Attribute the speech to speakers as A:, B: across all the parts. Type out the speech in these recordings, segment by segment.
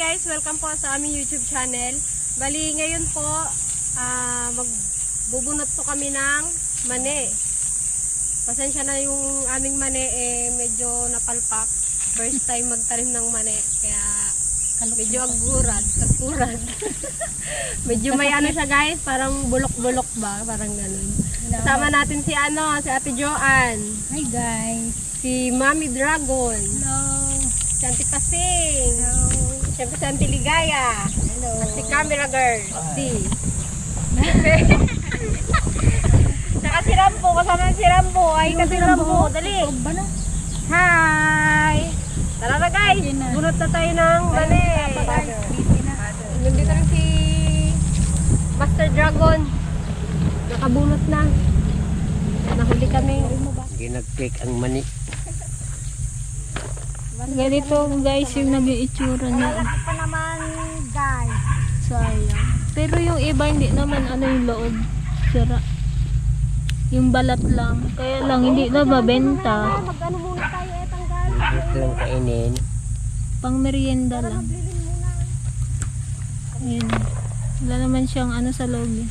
A: guys, welcome po sa aming YouTube channel. Bali ngayon po magbubunot po kami ng mani. Pasensya na yung aming mani medyo napalpak. First time magtanim ng mani kaya medyo agurad. Medyo may ano siya guys, parang bulok-bulok ba, parang ganun. Kasama natin si si Ate Joanne.
B: Hi guys.
A: Si Mami Dragon.
B: Hello.
A: Si Auntie Pasing.
B: Hello.
A: Siyempre si Auntie Ligaya.
B: Hello.
A: At si Camera Girl. Si. Saka si Rambo. Kasama si Rambo. Ay, kasi Rambo. Dali. Hi. Tara na guys. Bunot na tayo ng mali. Nandito rin si Master Dragon. Nakabunot na. Nahuli kami.
C: Ginag-click ang mani.
B: Ganito guys yung naging itsura niya.
A: Malaki pa naman guys.
B: Sayang. Pero yung iba hindi naman ano yung loob. Sira. Yung balat lang. Kaya lang hindi na babenta.
A: Mag-ano muna tayo tanggal.
C: Ito lang kainin.
B: Pang merienda lang. Ayan. Wala naman siyang ano sa loob eh.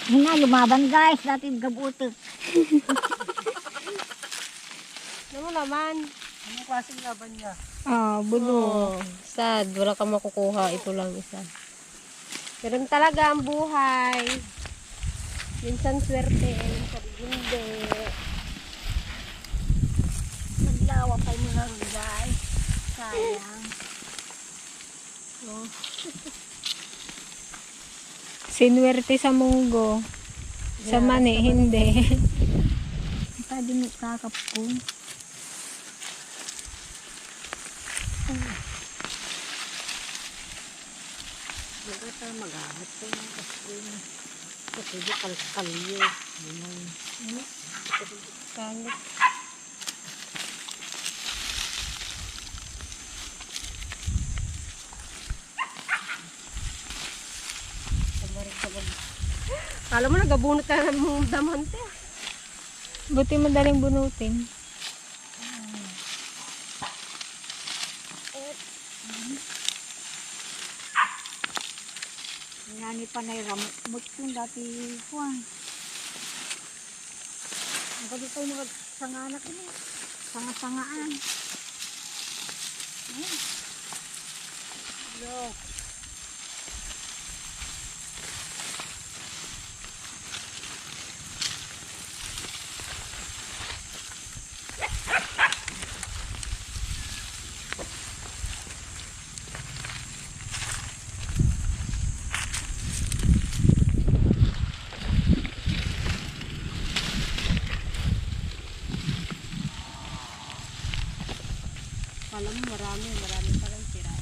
D: Hina, lumaban guys, natin gabuto.
A: Ano mo naman?
C: Anong klaseng laban niya?
A: Bulo. Sad. Wala kang makukuha. Ito lang isa. Ganun talaga ang buhay. Minsan swerte. Minsan hindi.
D: Naglawa pa yung mga guys. Sayang.
B: Sinwerte sa munggo. Sa mani, hindi.
D: Pwede mo kakapon. Magkata magahat ko ng kaspin. Kasi di kalkalyo.
A: Kalit. Alam mo, nagabunot ka ng damante.
B: Buti madaling bunutin.
D: Nani pa na ramot kong dati kuwan. Ang gabi tayo mga sanganak ini. Sanga-sangaan. Look.
A: Alam mo, marami palang tira.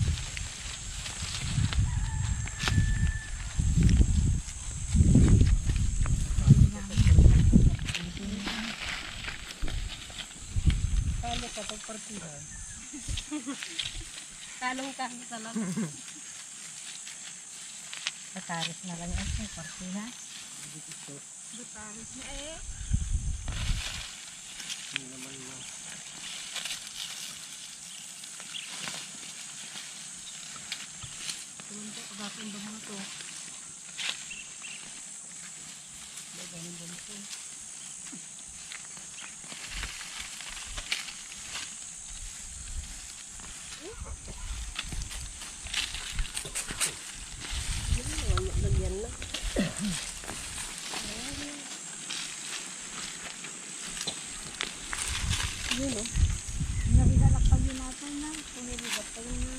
C: Talo ka pag partihan.
A: Talong ka sa lang.
D: Pataris na lang ang partihan.
A: Butaris na
C: Hindi naman mo.
A: Tumanda, bakit ba mo ito? Ganun ba ito? Lagyan na. Yun o.
D: Nabigalak pa yun natin na. Pumibigat pa yun na.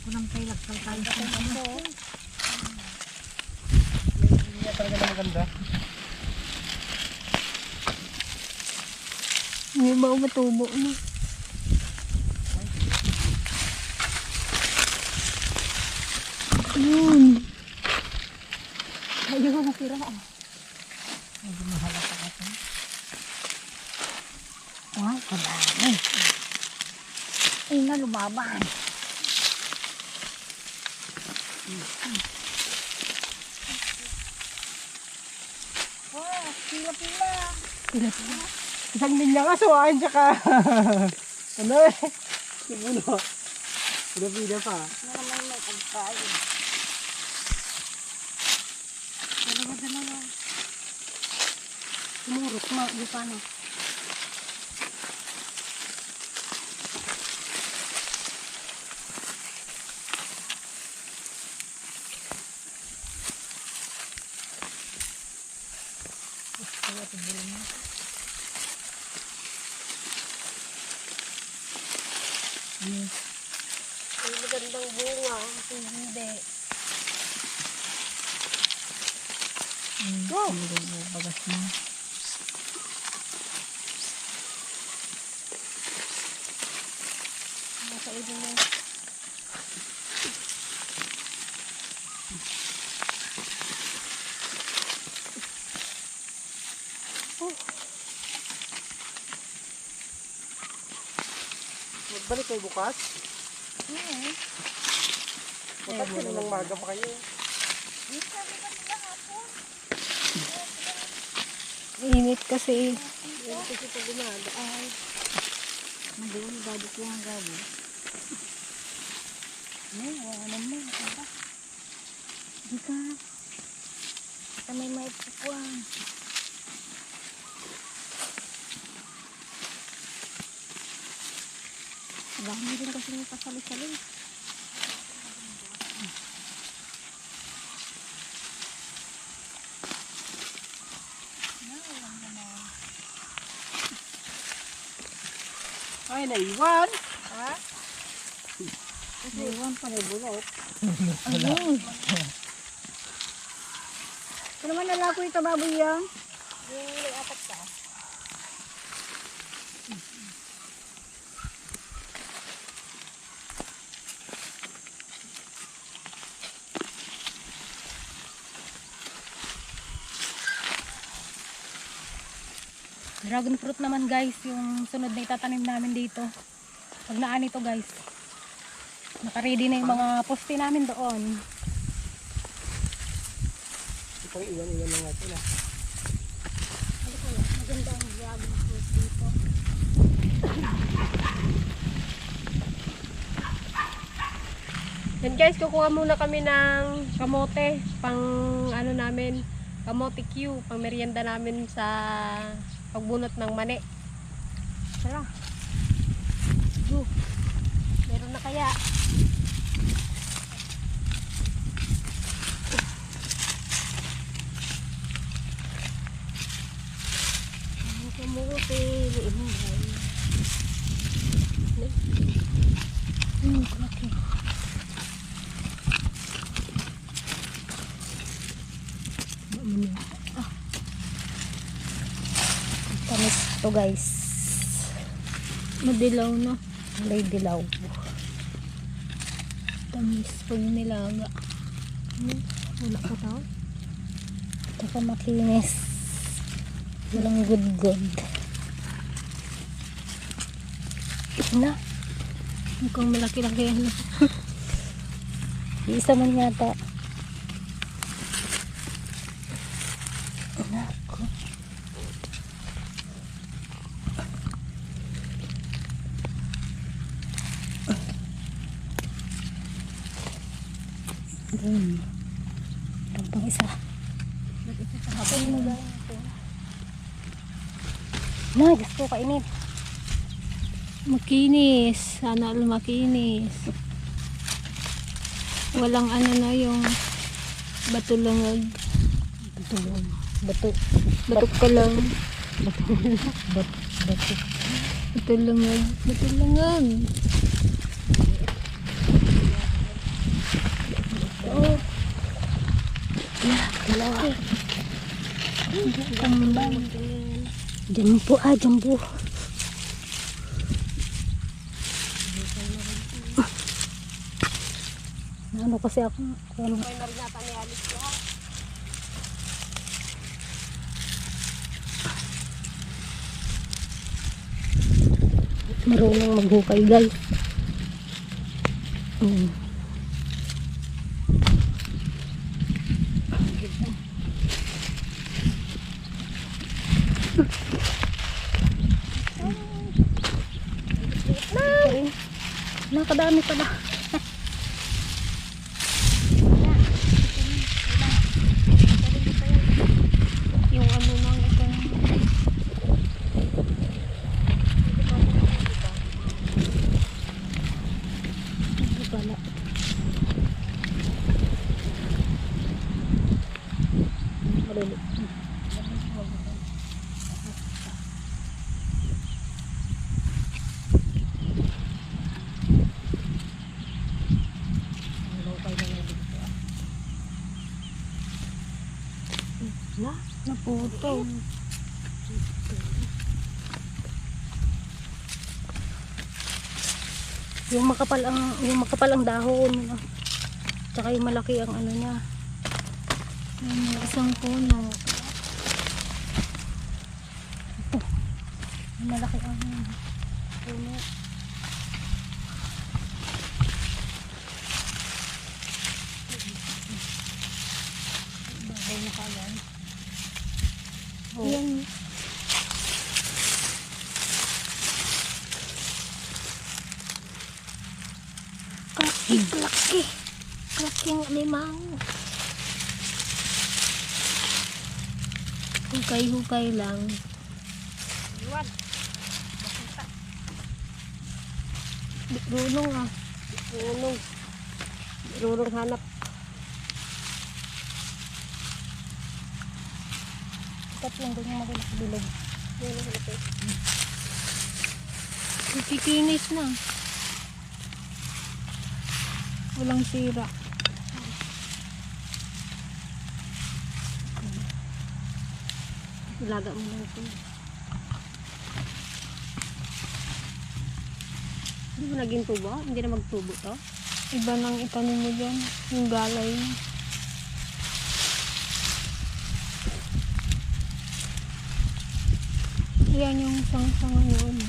D: Kunang tayo nagsaltayo sa ano.
C: Hindi talaga na maganda.
B: May iba matubo na. Yun.
D: Ayun, nasira. Medyo mahalata ka ito. Wow, kadami. Ay na, lumaban. Wow, pila-pila.
C: Isang linya nga, suwain tsaka. Ano eh? Sibuno. Pila-pila pa.
D: Naman may pagkain. Dalawa. Umurot mo, di paano?
A: Ang magandang bunga. Hindi.
D: Wow! Bagas na.
A: Nakaibig mo.
C: Magbalik kayo bukas? Bukas kayo ng maga pa kayo.
B: Init kasi.
A: Kasi pag umaga ay
D: Doon, dadit ko ang gabi. Wala naman. Di ka. Sa may maipupuan. Dami rin kasi may pasali-sali.
C: Ay, naiwan.
D: Naiwan pa na bulot. Ayun. Ito naman nalako ito baboy yan.
A: yung apat ka.
B: Dragon fruit naman guys, yung sunod na itatanim namin dito. Pag naan ito guys, nakaready na yung mga poste namin doon.
C: Ito iwan lang natin ah.
D: Maganda ang dragon fruit dito.
A: Yan guys, kukuha muna kami ng kamote pang ano namin, kamote Q, pang merienda namin sa pagbunot ng mani. Tara. Go. Meron na kaya? Ang kamote, liimay.
B: Laki.
D: Tamis to guys.
B: Madilaw na.
D: May dilaw.
B: Tamis pag nilaga.
A: Wala ka tao?
D: Tsaka makinis. Walang good. Na.
B: Mukhang malaki-laki yan.
D: Isa man yata. Nako. Meron pang isa. Na, gusto ko kainit.
B: Makinis. Sana all makinis. Walang ano na yung batulangag.
D: Bato.
B: Batok ka lang.
D: Bato.
B: Batulangag. Batulangag.
D: Oh. Dalawa.
B: Kambal.
D: Jambu.
B: Ano kasi ako, ano,
A: May na rin yata ni Alice lahat.
B: marunong maghukay guys. Nakadami pala.
A: Yung ano nang ito.
B: Hindi pala. Maliliit. Naputo. Yung makapal ang dahon, ano. Tsaka yung malaki ang ano niya.
A: Yung isang puno.
B: Yung malaki ang puno. Bagay na kagan.
A: Yan.
B: Laki. Laking animang.
A: Hukay-hukay lang.
C: Iwan.
A: Rulong ah. Rulong. Rulong hanap.
B: Tatlong ganyan magulat bilog.
A: Kikinis na. Walang sira. Ilaga mo lang ito. Hindi mo naging tubo? Hindi na magtubo to? Iba nang itanim mo dyan. Yung galay mo. Yan yung sang-sanga yun.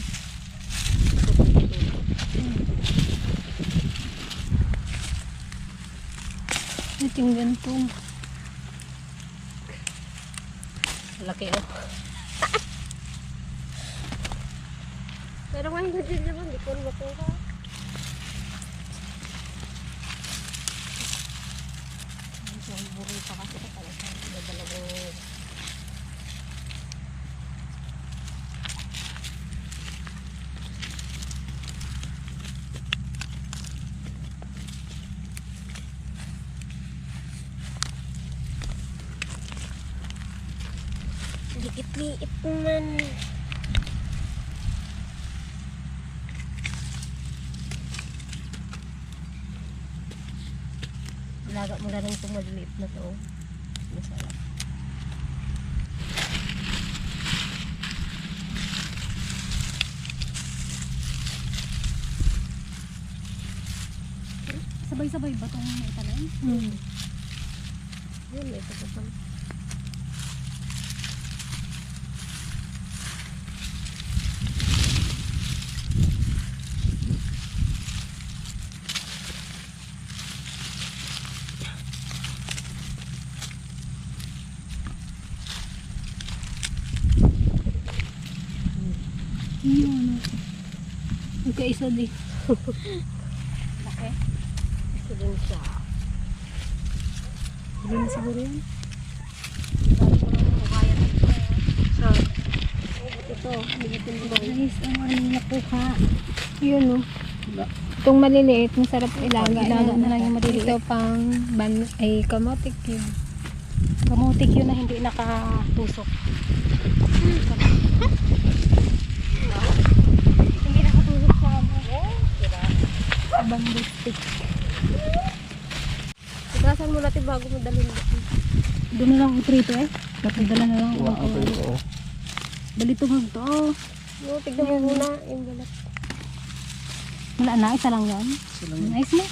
A: Ito yung ganito.
B: Laki oh.
A: Pero ngayon ko din naman, di ko makuha.
B: Buri pa kasi sa talagang dadalawang.
A: Liit-liit naman.
B: Ilaga mo na rin itong maliliit na to. Masarap. Sabay-sabay ba itong itanim?
A: Yun, may kapapal.
B: Yun. Magkaisa din.
A: Laki. Ito din siya.
B: Hindi na siguro yan.
A: So, ito. Bigitin mo.
B: Guys, ang ano nakuha.
A: Yun o. Itong maliliit, masarap ilaga.
B: Ilaga na lang yung maliliit.
A: Ito pang ay kamote cube.
B: Kamutik yun na hindi nakatusok. Hindi nakatusok sa ano. Bamboo stick.
A: Igasan mo natin bago mo dalhin dito.
B: Doon na lang ang prito eh. Kapagdala na lang ako.
C: Oo.
B: Balitungag to.
A: No, tignan mo muna yung balat.
B: Wala na, isa lang yan. Nice na.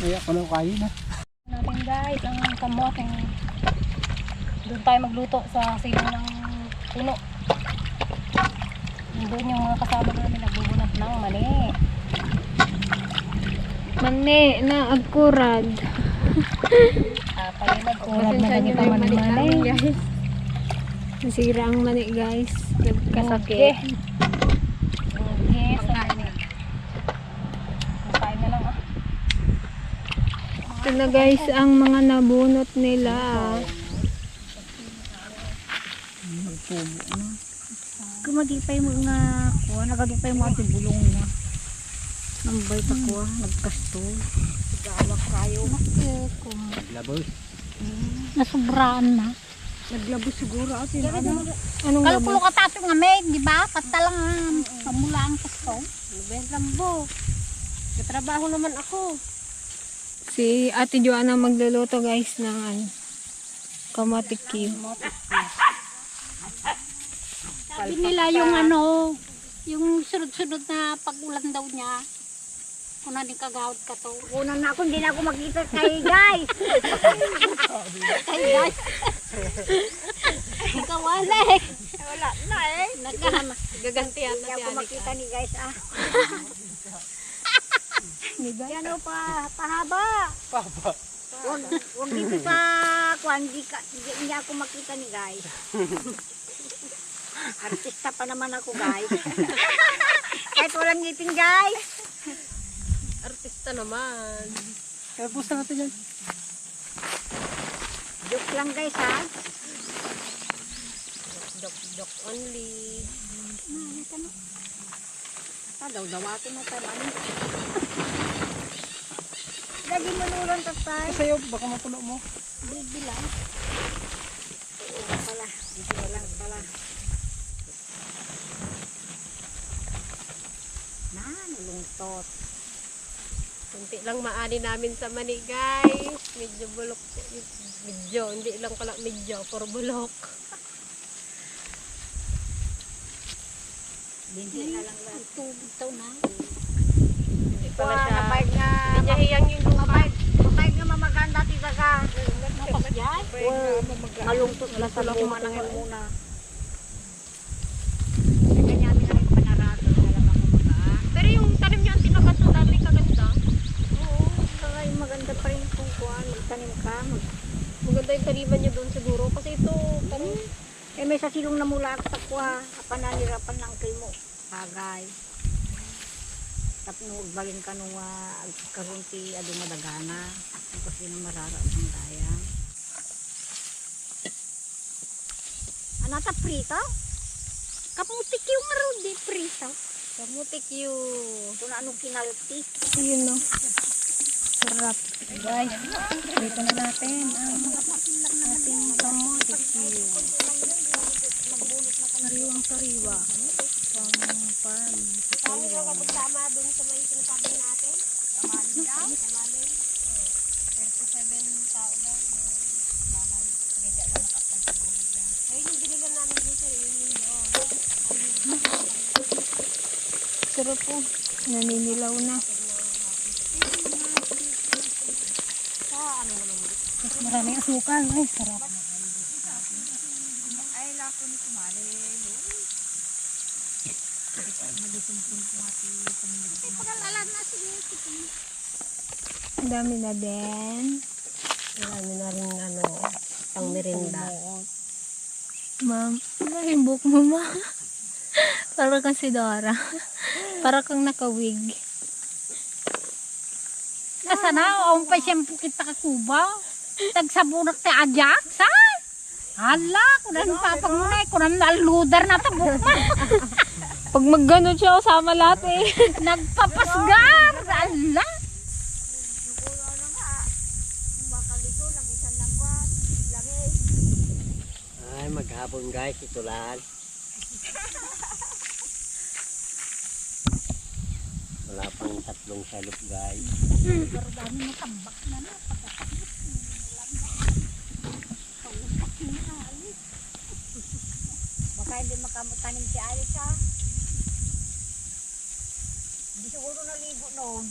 E: Ay, ako lang kain na.
B: Natin guys, ang kamote. Doon tayo magluto sa silang ng puno. Doon yung mga kasama namin nagbubunot ng mani.
C: Mani na agkurad.
B: Palinag kurad na
A: Pasensya
B: lagi
A: nyo
B: pa
A: na yung mani
B: mani-mani.
A: namin, guys.
C: Nasira ang mani guys.
B: Okay.
C: Nagkasakit.
B: Okay, sa mani. Kain na lang ah.
C: Ito na guys ang mga nabunot nila.
D: Kumagipay mo nga kuha, nagagipay mo ati bulong niya. Nambay pa kuha, nagkasto. Gawak kayo.
E: Labos.
D: Nasubraan na. Naglabos siguro ati.
C: Anong
D: Kalkulo
C: labas?
D: ka tato nga may, di ba? Pasta lang pamula ang kasto.
A: Ben Rambo. Katrabaho naman ako.
C: Si Ate Joanna magluluto guys ng ano, kamote Q.
D: Sabi nila yung ano, yung sunod-sunod na pag-ulan daw niya. Kuna din kagawad ka to. Una na ako, hindi na ako makita kay guys. Kay guys. Ikaw wala eh. Wala na eh. Nagkama.
A: Gaganti yata
D: Hindi
A: si
D: ako
A: Anika.
D: makita ni guys ah. Yan o pahaba.
E: Papa.
D: Huwag dito sa kwan, hindi niya ako makita ni guys. Artista pa naman ako guys. Kahit walang ngipin guys.
A: Artista naman.
E: Kaya pusta natin yan.
D: Joke lang guys ha.
A: Dok only.
D: Daw-dawatin na tayo. Lagi manulang tatay.
E: Sa'yo, baka mapuno mo.
D: Bilang. Oo pala. Bilang pala. Nalungtot.
A: Kunti lang maani namin sa mani guys. Medyo bulok. Medyo. Hindi lang pala medyo. Puro bulok.
D: Hindi na lang lang. Tubig daw na.
A: Hindi pala siya.
D: Napayag nga.
A: Hindi niya hiyang yung lupa.
D: Mapayag nga mamaganda tiga ka. Napasyan. Malungtot na sa luma ng muna. Ganyan na rin panarato. Alam ako magaan.
A: Pero yung tanim niyo ang tinakaso dati kaganda.
D: Oo. Saka yung maganda pa rin kung kuhan. Magtanim ka.
A: Maganda yung taniman niyo doon siguro. Kasi ito, tanim.
D: Eh may sa silong na mula at takwa. Pananirapan lang kayo mo. Hagay. Tapos balin ka nung karunti ado madagana. Kasi nung mararaas ang daya. Anata prito? Kamutik yung maroon di prito.
A: Kamutik yung.
D: Kung anong kinalti.
C: Yun no. Sarap.
B: Guys, dito na natin ang ating kamote. Sariwang-sariwa. Pang-pan.
A: Paano ka magsama doon sa may sinasabi natin? Kamalin daw? Kamalin. 37 tao daw. Mahal. Pagkaya lang kapag sa buhay niya. Ayun yung binilan namin doon sir. Yun yun.
C: Sarap po. Naninilaw na.
B: Mas maraming asukal. Ay, sarap.
C: Ang dami na din.
A: Marami na rin ano, pang merinda.
C: Ma'am, nahimbok mo ma. Para kang si Dora. Para kang nakawig.
D: Kasana, ang pa siyempre kita kakuba. Tagsabunak ti ajak, sa? Hala, kunan papangunay, kunan naludar na tabok na.
C: Pag magganon siya, kasama lahat eh.
D: Nagpapasgar, hala.
F: Ay, maghapon guys, ito lang. Wala pang 3 salop guys.
D: Baka hindi makamutanim si Alice ha. Hindi siguro naligo noon.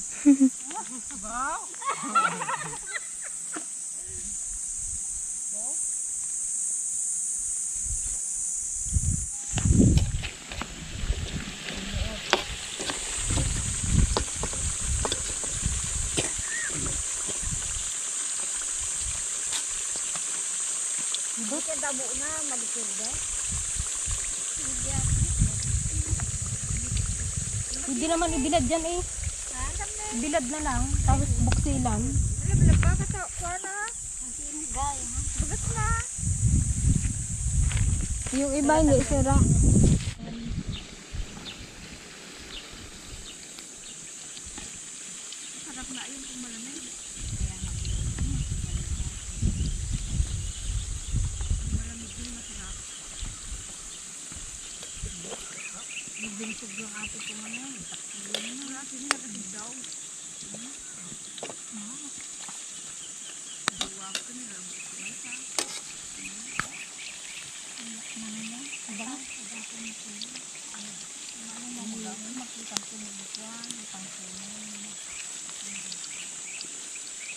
D: Buti ang tabo na, malikod ba?
B: Hindi naman ibilad dyan eh. Bilad na lang, tapos buksilan.
C: Yung iba hindi sira.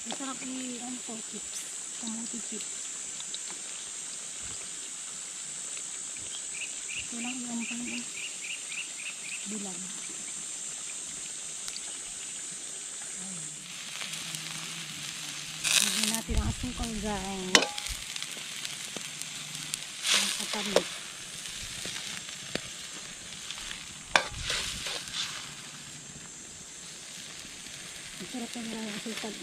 B: Masarap ano to, chips. Kamuti chips. Walang iwan ko yun. Bilad. Lagyan natin ang asukal guys. Ang katamit. Masarap na lang ang asukal.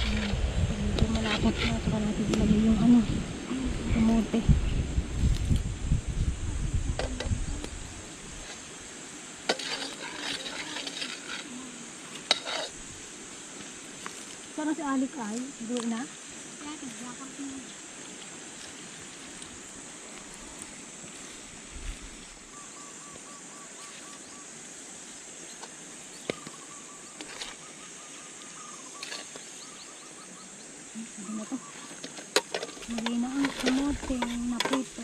B: Medyo malapot na. Saka natin ilagay yung ano, kamote. Parang si Alik ay, doon na. Ano na to? Mali na ang kamote na prito.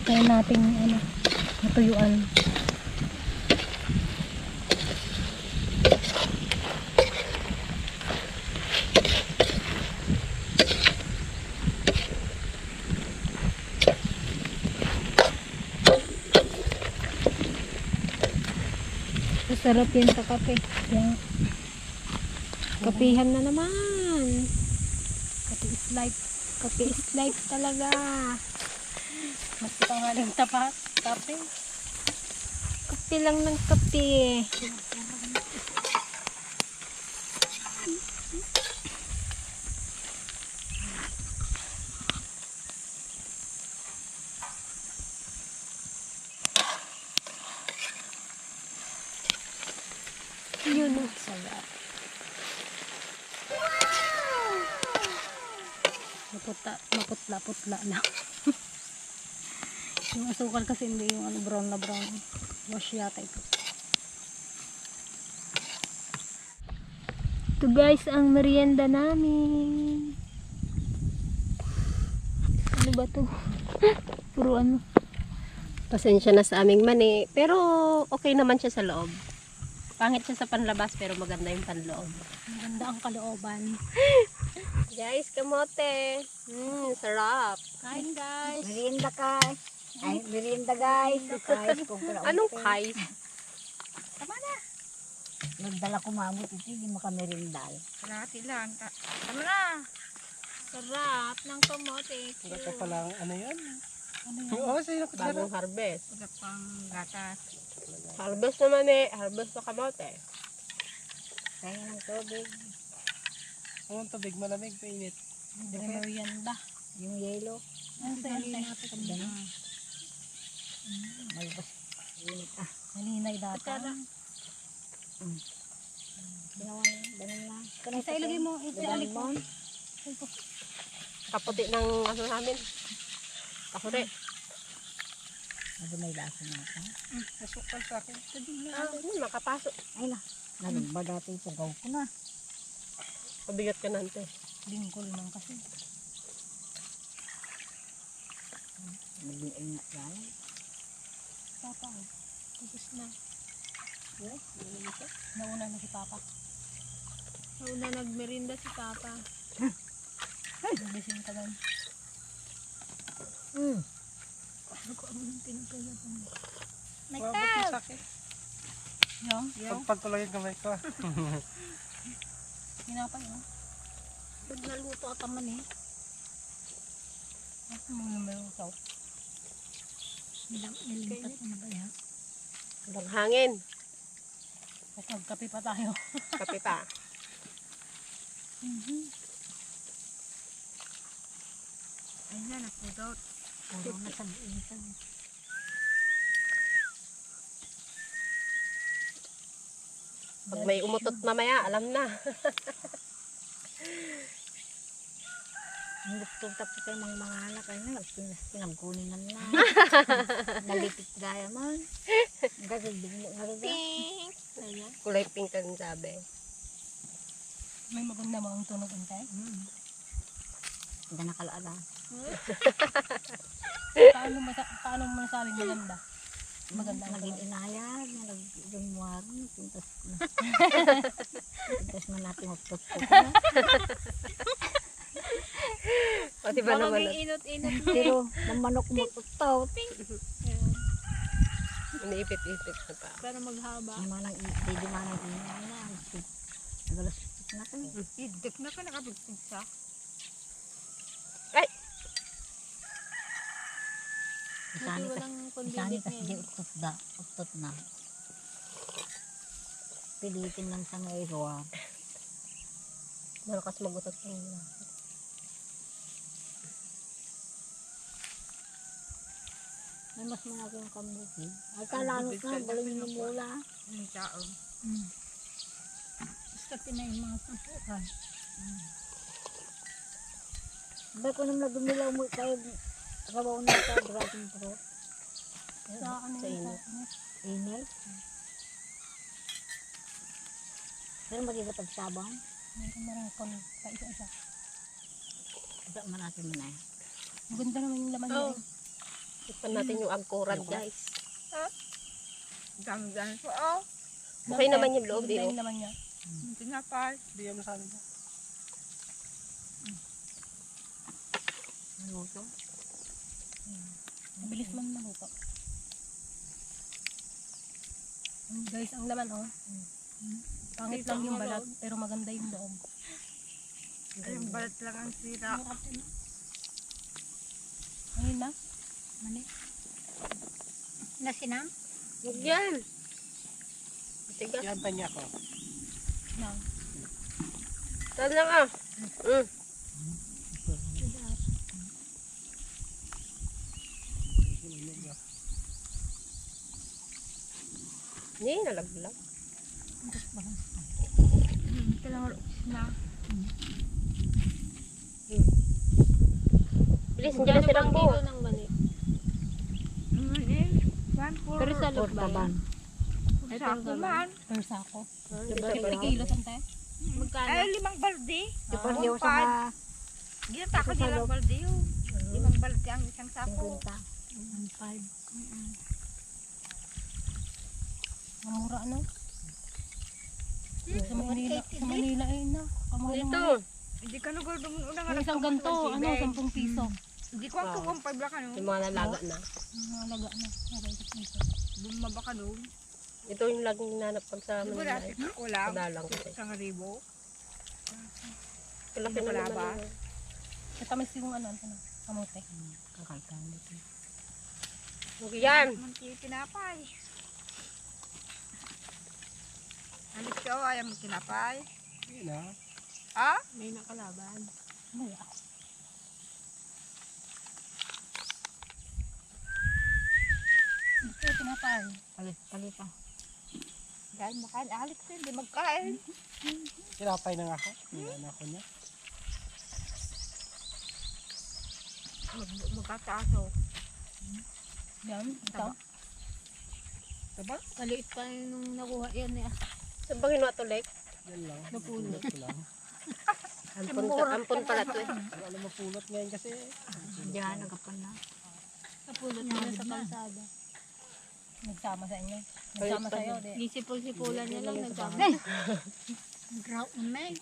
B: Kaya natin ano, natuyuan. Masarap yan sa kape. Yan. Kapihan na naman. Kape is life. Kape is life talaga. Mas tanghaling tapat. Kape. Kape lang ng kape. Yun ang sarap. Maputla-putla lang. Yung asukal kasi hindi yung ano, brown na brown. Wash yata ito.
C: Ito guys, ang merienda namin. Ano ba to? Puro ano.
A: Pasensya na sa aming mani. Pero okay naman siya sa loob. Pangit siya sa panlabas pero maganda yung panloob.
B: Maganda ang kalooban.
A: Guys, kamote. Sarap.
B: Kain guys.
D: Merienda guys. Ay, merienda guys. Guys, kung
A: Anong kais?
D: nagdala ko mamot ito, hindi makamerindal.
A: Kalahati lang. Tama na. Sarap ng kamote.
E: Wala pa palang ano yan?
B: Ano yan?
E: Oo, sa'yo na kutsara.
A: Bagong harvest.
D: Wala pang gatas.
A: Harvest naman eh. Harvest na kamote.
D: Kaya ng tubig.
E: Ang tubig, malamig, painit.
B: Hindi na merienda.
D: Yung yelo.
B: Ano sa natin?
D: Malabas. Init ah.
B: Malinay data.
D: Ginawa na, ganun na. Ganun
B: Isa ilagay mo, ito alik mo.
A: Kaputi ng ano namin. Kaputi.
D: Ano may lasa na ito?
E: Nasukal sa akin.
A: Makapasok.
D: Ay na, nalagba dati ito. Gaw ko na.
A: Pabigat ka nante.
B: Lingkol lang kasi.
D: Naging ingat yan.
B: Papa, tapos na. Nauna na si Papa. Nauna nagmerinda si Papa. Nagising ka doon. Ako ang pinagkaya pa mo.
E: Mabot mo sa akin.
B: Yung?
E: Pagpatuloy yung kamay ko.
B: Hinapay mo.
D: Pag naluto at man eh.
B: Ako mo na meron ikaw.
D: Nilimpat mo na ba yan?
A: Walang hangin.
B: Magkape pa tayo.
A: Kape pa.
D: Ayun na, napudot. Puro na sa insan.
A: Pag may umutot mamaya, alam na.
D: Hindi ko tapos kayo mga anak. Ayun na, pinagkunin na na. Nalipit gaya man. Gagawin mo nga rin.
A: Kulay pink ang sabi.
B: May maganda mo ang tunog ante.
D: Hindi nakalaala.
B: Paano mo nasabing maganda? Maganda ang
D: Naging
B: tunog.
D: inayag. Nag-jumwari. Pintas na. Pintas na natin magtutok.
A: Pati ba naman
B: inot-inot.
D: Pero, ng manok mo tutaw.
A: iniipit-ipit na pa.
B: Para maghaba.
D: Yung mga hindi manang inay na. Nagalas na kami.
B: Idik na ka nakapagpig sa.
A: Ay!
D: Isani
B: Walang
D: Isani
B: condiments
D: kasi di
B: ngayon.
D: utot na. Pilitin lang sa ngayon.
A: Malakas magutot ng nila.
D: May mas manaki yung kamuti. Ay kalanot na, balong yung mula.
B: Yung tao. Basta pinayin mga sampukan.
D: Ba't ko naman dumilaw mo kayo kabaw na ito, dragon fruit.
B: Sa ano
A: Sa
B: yung
A: init.
D: Init. Pero magiging pagsabang.
B: Meron na rin kon pa isa-isa.
D: Ito man natin muna eh.
B: Maganda naman yung laman
A: Oh.
B: niya.
A: Tikpan natin yung angkoran, guys.
B: Dami-dami po. Oh.
A: Okay naman yung loob
B: Maganda
A: din.
B: yung laman niya.
E: Tinapay. Bigyan mo sa amin.
D: Maluto.
B: Mabilis man maluto. Guys, ang laman oh. Pangit lang yung balat, pero maganda yung loob.
D: Yung balat lang ang sira.
B: Ayun na.
D: Mani. Nasinam?
A: Huwag yan. Matigas.
E: Yan pa niya ko.
B: Lang.
A: Saan lang ah. Hindi, nalaglag. Bilis, dyan si Rambo.
B: ng mani. Pero sa loob ba yan? Per sako.
A: Diba?
B: 50 kilos ante? Magkano?
G: Ay, 5 balde.
D: Di pa rin sa mga
G: Ginata ka
D: Sa
G: nilang
D: loob.
G: balde yun. 5 balde ang isang sako.
D: 50.
B: Mamura ano? Sa Manila ay na. Kamahal ng
A: Ito.
B: mani.
G: Hindi ka nagul doon unang
B: Yung isang ganto, ano, 10 piso.
G: Hindi ko ang tuwang pabla ka no.
A: Yung mga nalaga na.
B: Nalaga na. Nalaga piso.
G: Bumaba ka doon.
A: Ito yung laging nanap pag sa
G: Di ba
A: Manila.
G: dati ako lang.
A: Padalang kasi.
G: Isang ribo.
A: Malaki na
G: Wala
A: naman.
G: ba?
A: yun.
B: Katamis yung ano, kamote.
D: Kakalkan dito.
A: Huwag yan.
G: Munti tinapay. Alis ka o ayaw mo tinapay.
E: Yun na.
G: Ha?
A: May nakalaban.
B: Wala. Ito, tinapay.
D: Palit pa.
G: Guys, makain. Alex, hindi magkain.
E: Kinapay na nga ako. Yan ako niya.
G: Magkataaso.
C: Yan, ito.
G: Diba?
C: Maliit pa nung nakuha yan eh.
A: Saan ba kinuha to, Lek?
E: Yan lang.
C: Napulot.
E: Ko lang.
A: Ampon pala to eh.
E: Alam mo pulot ngayon kasi.
G: Diyan, nagkapan na.
C: Napulot na sa kalsada.
B: Nagsama sa inyo. Nagsama sa'yo.
C: Di sipol-sipulan niya lang nagsama.
D: Ground na may.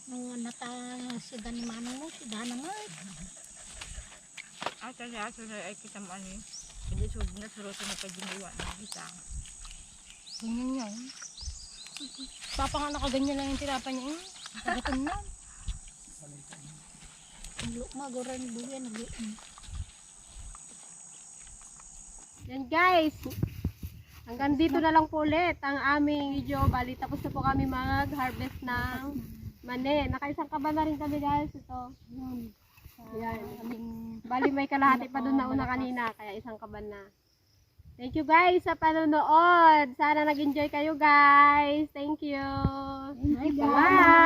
D: Nung nata si Dan Manong mo, si Dan naman.
G: Asa na ay kita mo ano eh. Hindi sud na suruto na pa ginawa na kita.
B: Ganyan yan. Papa nga nakaganyan lang yung tirapan niya. Tagaton na.
D: Maguran buyan nag
A: Yan guys. Hanggang dito na lang po ulit ang aming video. Bali, tapos na po kami mag-harvest ng mani. Nakaisang kaban na rin kami guys. Ito. Yan. Bali, may kalahati pa doon na una kanina. Kaya isang kaban na. Thank you guys sa panonood. Sana nag-enjoy kayo guys. Thank you. Bye.